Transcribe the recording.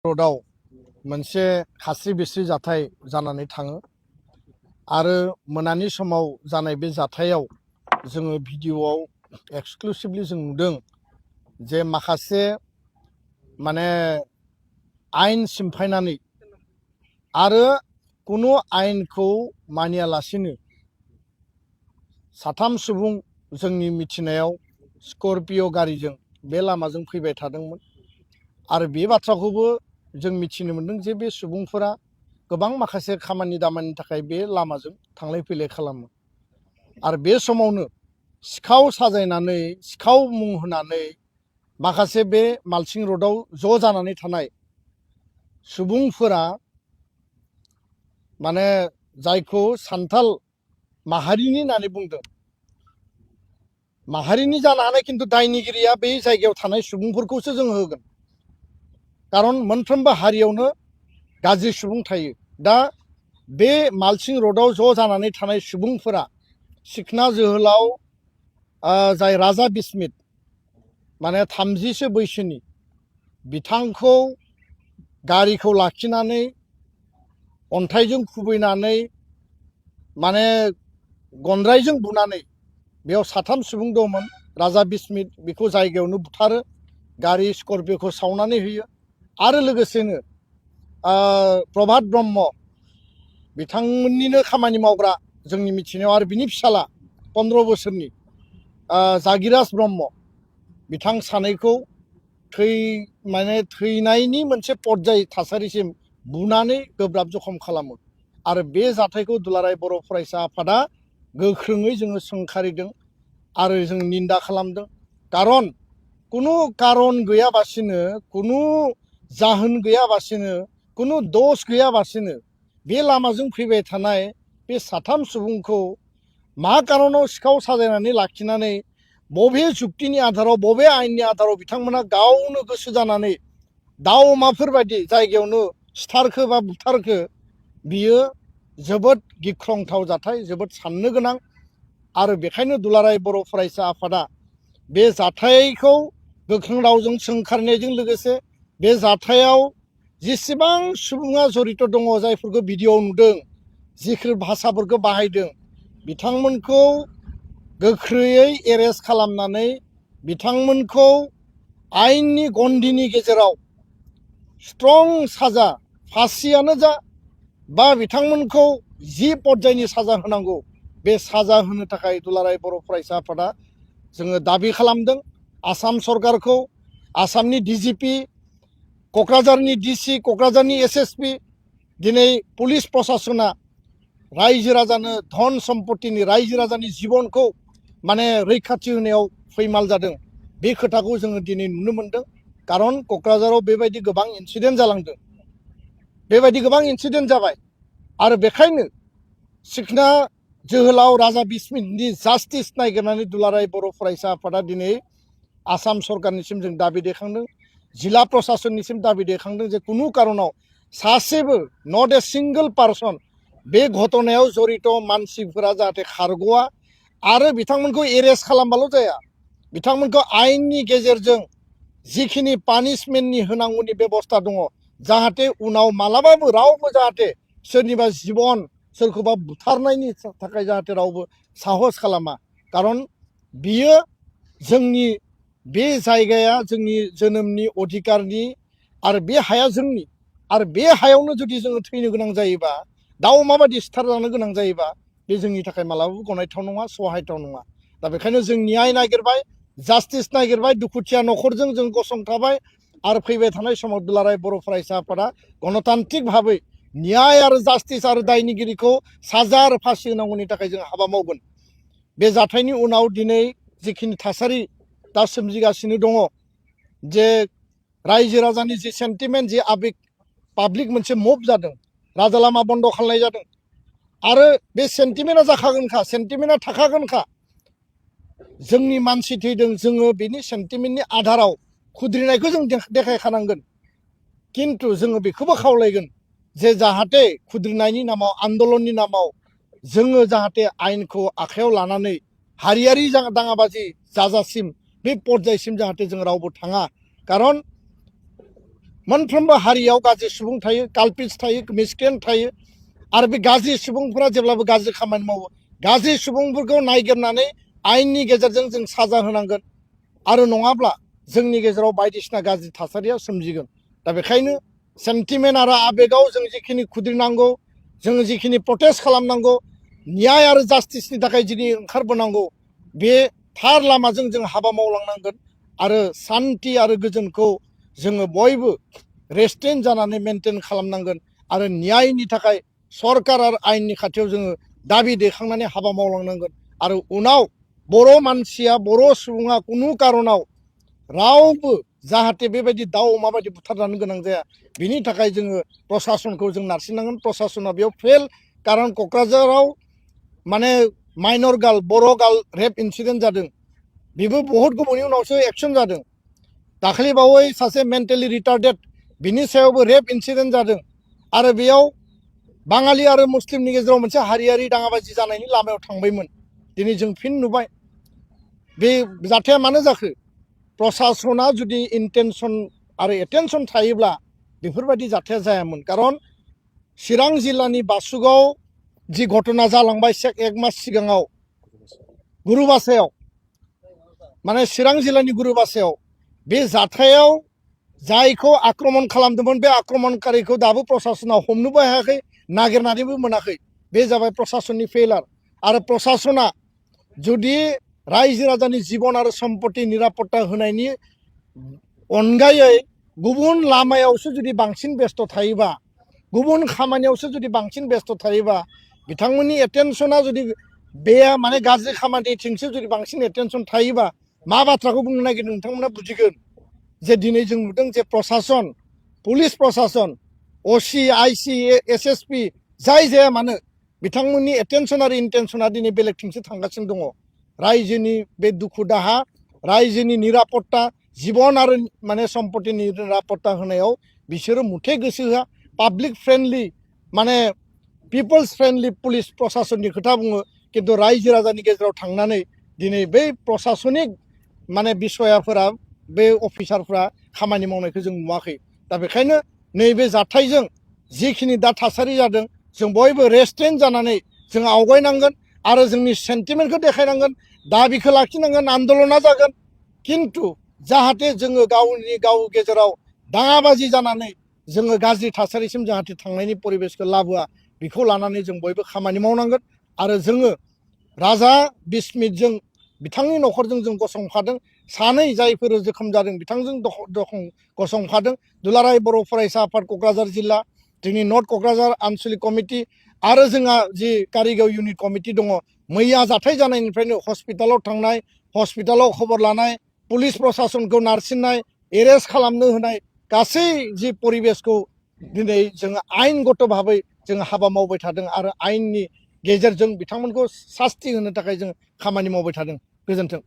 रोडाव मोनसे खास्रि बिस्रि जाथाय जानानै थाङो आरो मोनानि समाव जानाय बे जाथायाव जोङो भिडिअआव एक्सक्लुसिभलि जों नुदों जे माखासे माने आयेन सिमफायनानै आरो कुनु आयेनखौ मानियालासिनो साथाम सुबुं जोंनि मिथिनायाव स्कर्पिय' गारिजों बे लामाजों फैबाय थादोंमोन आरो बे बाथ्राखौबो जों मिथिनो मोनदों जे बे सुबुंफोरा गोबां माखासे खामानि दामानिनि थाखाय बे लामाजों थांलाय फैलाय खालामो आरो बे समावनो सिखाव साजायनानै सिखाव मुं होनानै माखासे बे मालसिं र'डआव ज' जानानै थानाय सुबुंफोरा माने जायखौ सान्थाल माहारिनि होननानै बुंदों माहारिनि जानो हानाय खिन्थु दायनिगिरिया बे जायगायाव थानाय सुबुंफोरखौसो जों होगोन खारन मोनफ्रोमबो हारियावनो गाज्रि सुबुं थायो दा बे मालसिं र'डआव ज' जानानै थानाय सुबुंफोरा सिखना जोहोलाव जाय राजा बिस्मित माने 30सो बैसोनि बिथांखौ गारिखौ लाखिनानै अन्थाइजों खुबैनानै माने गनद्रायजों बुनानै बेयाव साथाम सुबुं दंमोन राजा बिस्मित बेखौ जायगायावनो बुथारो गारि स्कर्पिय'खौ सावनानै होयो आरो लोगोसेनो प्रभात ब्रह्म बिथांमोननिनो खामानि मावग्रा जोंनि मिथिनायाव आरो बिनि फिसाला 15 बोसोरनि जागिराज ब्रह्म बिथां सानैखौ थैनायनि मोनसे पर्याय थासारिसिम बुनानै गोब्राब जखम खालामो आरो बे जाथायखौ दुलाराय बर' फरायसा आफादा गोख्रोङै जोङो सोंखारिदों आरो जों निन्दा खालामदों खारन कुनु कारन गैयाबासिनो कुनु जाहोन गैयाबासिनो कुनु दोष गैयाबासिनो बे लामाजों फैबाय थानाय बे साथाम सुबुंखौ मा कारनाव सिखाव साजायनानै लाखिनानै बबे जुक्तिनि आधाराव बबे आयेननि आधाराव बिथांमोना गावनो गोसो जानानै दाउ अमाफोरबायदि जायगायावनो सिथारखो बा बुथारखो बियो जोबोद गिख्रंथाव जाथाय जोबोद साननो गोनां आरो बेखायनो दुलाराय बर' फरायसा आफादा बे जाथायखौ गोख्रों रावजों सोंखारिनायजों लोगोसे बे जाथायाव जेसेबां सुबुङा जड़ित दङ जायफोरखौ भिडिअ नुदों जिखिनि भाषाफोरखौ बाहायदों बिथांमोनखौ गोख्रैयै एरेस्ट खालामनानै बिथांमोनखौ आयेननि गन्डिनि गेजेराव स्ट्रं साजा फासियानो जा बा बिथांमोनखौ जि पर्यायनि साजा होनांगौ बे साजा होनो थाखाय दुलाराय बर' फरायसा आफादा जोङो दाबि खालामदों आसाम सरकारखौ आसामनि डिजिपि क'क्राझारनि डिसि क'क्राझारनि एसएसपि दिनै पुलिस प्रशासना रायजो राजानो धन सम्पतिनि रायजो राजानि जिबनखौ माने रैखाथि होनायाव फैमाल जादों बे खोथाखौ जोङो दिनै नुनो मोनदों खारन क'क्राझाराव बेबायदि गोबां इन्सिडेन्ट जालांदों बेबायदि गोबां इन्सिडेन्ट जाबाय आरो बेखायनो सिखना जोहोलाव राजा बिस्मितनि जास्टिस नागिरनानै दुलाराय बर' फरायसा आफादा दिनै आसाम सरकारनिसिम जों दाबि दैखांदों जिल्ला प्रशासननिसिम दाबि दैखांदों जे कुनु कारनाव सासेबो नट ए सिंगल पार्सन बे घटनायाव जड़ित मानसिफोरा जाहाथे खारग'आ आरो बिथांमोनखौ एरेस्ट खालामबाल' जाया बिथांमोनखौ आयेननि गेजेरजों जिखिनि पानिशमेन्टनि होनांगौनि बेबस्था दङ जाहाथे उनाव मालाबाबो रावबो जाहाथे सोरनिबा जिबन सोरखौबा बुथारनायनि थाखाय जाहाथे रावबो साहस खालामा खारन बियो जोंनि बे जायगाया जोंनि जोनोमनि अधिकारनि आरो बे हाया जोंनि आरो बे हायावनो जुदि जोङो थैनो गोनां जायोबा दाउ अमाबायदि सिथारजानो गोनां जायोबा बे जोंनि थाखाय मालाबाबो गनायथाव नङा सहायथाव नङा दा बेखायनो जों न्याय नागिरबाय जास्टिस नागिरबाय दुखुथिया न'खरजों जों गसंथाबाय आरो फैबाय थानाय समाव दुलाराय बर' फरायसा आफादा गणतान्त्रिक भाबै न्याय आरो जास्टिस आरो दायनिगिरिखौ साजा आरो फासि होनांगौनि थाखाय जों हाबा मावगोन बे जाथायनि उनाव दिनै जिखिनि थासारि दा सोमजिगासिनो दङ जे रायजो राजानि जि सेन्टिमेन्ट जि आबेग पाब्लिक मोनसे मुभ जादों राजा लामा बन्द खालामनाय जादों आरो बे सेन्टिमेन्टआ जाखागोनखा सेन्टिमेन्टआ थाखागोनखा जोंनि मानसि थैदों जोङो बेनि सेन्टिमेन्टनि आधाराव खुद्रिनायखौ जों देखायखानांगोन किन्तु जोङो बेखौबो खावलायगोन जे जाहाथे खुद्रिनायनि नामाव आन्दलननि नामाव जोङो जाहाथे आयेनखौ आखायाव लानानै हारियारि दाङाबाजि जाजासिम बे पर्यायसिम जाहाथे जों रावबो थाङा खारन मोनफ्रोमबो हारियाव गाज्रि सुबुं थायो, काल्पिट्स थायो, मिसक्रेन्ट थायो आरो बे गाज्रि सुबुंफोरा जेब्लाबो गाज्रि खामानि मावो। गाज्रि सुबुंफोरखौ नायगिरनानै आयेननि गेजेरजों जों साजा होनांगोन आरो नङाब्ला जोंनि गेजेराव बायदिसिना गाज्रि थासारिया सोमजिगोन। दा बेखायनो सेन्टिमेन्ट आरो आबेगाव जों जिखिनि खुद्रिनांगौ, जों जिखिनि प्रटेस्ट खालामनांगौ, न्याय आरो जास्टिसनि थाखाय जिनि ओंखारबोनांगौ, बे थार लामाजों जों हाबा मावलांनांगोन आरो सान्थि आरो गोजोनखौ जोङो बयबो रेस्ट्रेन्ट जानानै मेनटेन खालामनांगोन आरो न्यायनि थाखाय सरकार आरो आयेननि खाथियाव जोङो दाबि दैखांनानै हाबा मावलांनांगोन आरो उनाव बर' मानसिया, बर' सुबुङा कुनु कारनाव रावबो जाहाथे बेबायदि दाउ अमा बायदि बुथारजानो गोनां जाया, बिनि थाखाय जोङो प्रसासनखौ जों नारसिननांगोन। प्रसासना बेयाव फेल, कारन क'क्राझाराव माने माइनर गार्ल, बर' गार्ल रेप इन्सिडेन्ट जादों। बेबो बहुत गोबावनि उनावसो एक्सन जादों। दाखालि बावै सासे मेन्टेलि रिटार्डेड, बिनि सायावबो रेप इन्सिडेन्ट जादों आरो बेयाव बाङालि आरो मुस्लिमनि गेजेराव मोनसे हारियारि दाङाबाजि जानायनि लामायाव थांबायमोन। दिनै जों फिन नुबाय। बे जाथाया मानो जाखो? प्रसासना जुदि इन्टेनसन आरो एटेनसन थायोब्ला बेफोरबायदि जाथाया जायामोन। कारन चिरां जिल्लानि बासुगाव जि घटना जालांबाय एक मास सिगाङाव गुरुबासायाव, माने चिरां जिल्लानि गुरुबासायाव, बे जाथायाव जायखौ आक्रमण खालामदोंमोन बे आक्रमणकारिखौ दाबो प्रसासना हमनोबो हायाखै, नागिरनानैबो मोनाखै। बे जाबाय प्रसासननि फेलार। आरो प्रसासना जुदि रायजो राजानि जिबन आरो सम्पति निरापत्ता होनायनि अनगायै गुबुन लामायावसो जुदि बांसिन बेस्थ' थायोबा, गुबुन खामानियावसो जुदि बांसिन बेस्थ' थायोबा, बिथांमोननि एटेनसना जुदि बे माने गाज्रि खामानिथिंसो जुदि बांसिन एटेनसन थायोबा, मा बाथ्राखौ बुंनो नागिरदों नोंथांमोना बुजिगोन जे दिनै जों नुदों जे प्रसासन, पुलिस प्रसासन, असि, आइसि, एसएसपि जाय जाया मानो बिथांमोननि एटेनसन आरो इन्टेनसना दिनै बेलेगथिंसो थांगासिनो दङ। रायजोनि बे दुखु दाहा, रायजोनि निरापत्ता, जिबन आरो माने सम्पतिनि निरापत्ता होनायाव बिसोरो मुथे गोसो होआ। पाब्लिक फ्रेन्डलि माने पिपल्स फ्रेन्डलि पुलिस प्रसासननि खोथा बुङो, किन्तु रायजो राजानि गेजेराव थांनानै दिनै बै प्रसासनिक माने बिसयाफोरा, बे अफिसारफ्रा खामानि मावनायखौ जों नुवाखै। दा बेखायनो नैबे जाथायजों जिखिनि दा थासारि जादों, जों बयबो रेस्ट्रेन्ट जानानै जों आवगायनांगोन आरो जोंनि सेन्टिमेन्टखौ देखायनांगोन, दाबिखौ लाखिनांगोन, आन्दलना जागोन। किन्तु जाहाथे जोङो गाव गेजेराव दाङाबाजि जानानै जोङो गाज्रि थासारिसिम जाहाथे थांनायनि परिबेसखौ लाबोआ, बेखौ लानानै जों बयबो खामानि मावनांगोन। आरो जोङो राजा बिस्मितजों, बिथांनि न'खरजों जों गसंफादों। सानै जायफोर जोखोम जादों बिथांजों गसंफादों। दुलाराय बर' फरायसा आफाद क'क्राझार जिल्ला, जोंनि नर्थ क'क्राझार आनसलिक कमिटि आरो जोंहा जि कारिगाव इउनिट कमिटि दङ। मैया जाथाय जानायनिफ्रायनो हस्पिटालाव थांनाय, हस्पिटालाव खबर लानाय, पुलिस प्रसासनखौ नारसिननाय, एरेस्ट खालामनो होनाय, गासै जि परिबेसखौ दिनै जोङो आयेनगत भाबै जों हाबा मावबाय थादों आरो आयेननि गेजेरजों बिथांमोनखौ सास्ति होनो थाखाय जों खामानि मावबाय थादों। गोजोन्थों।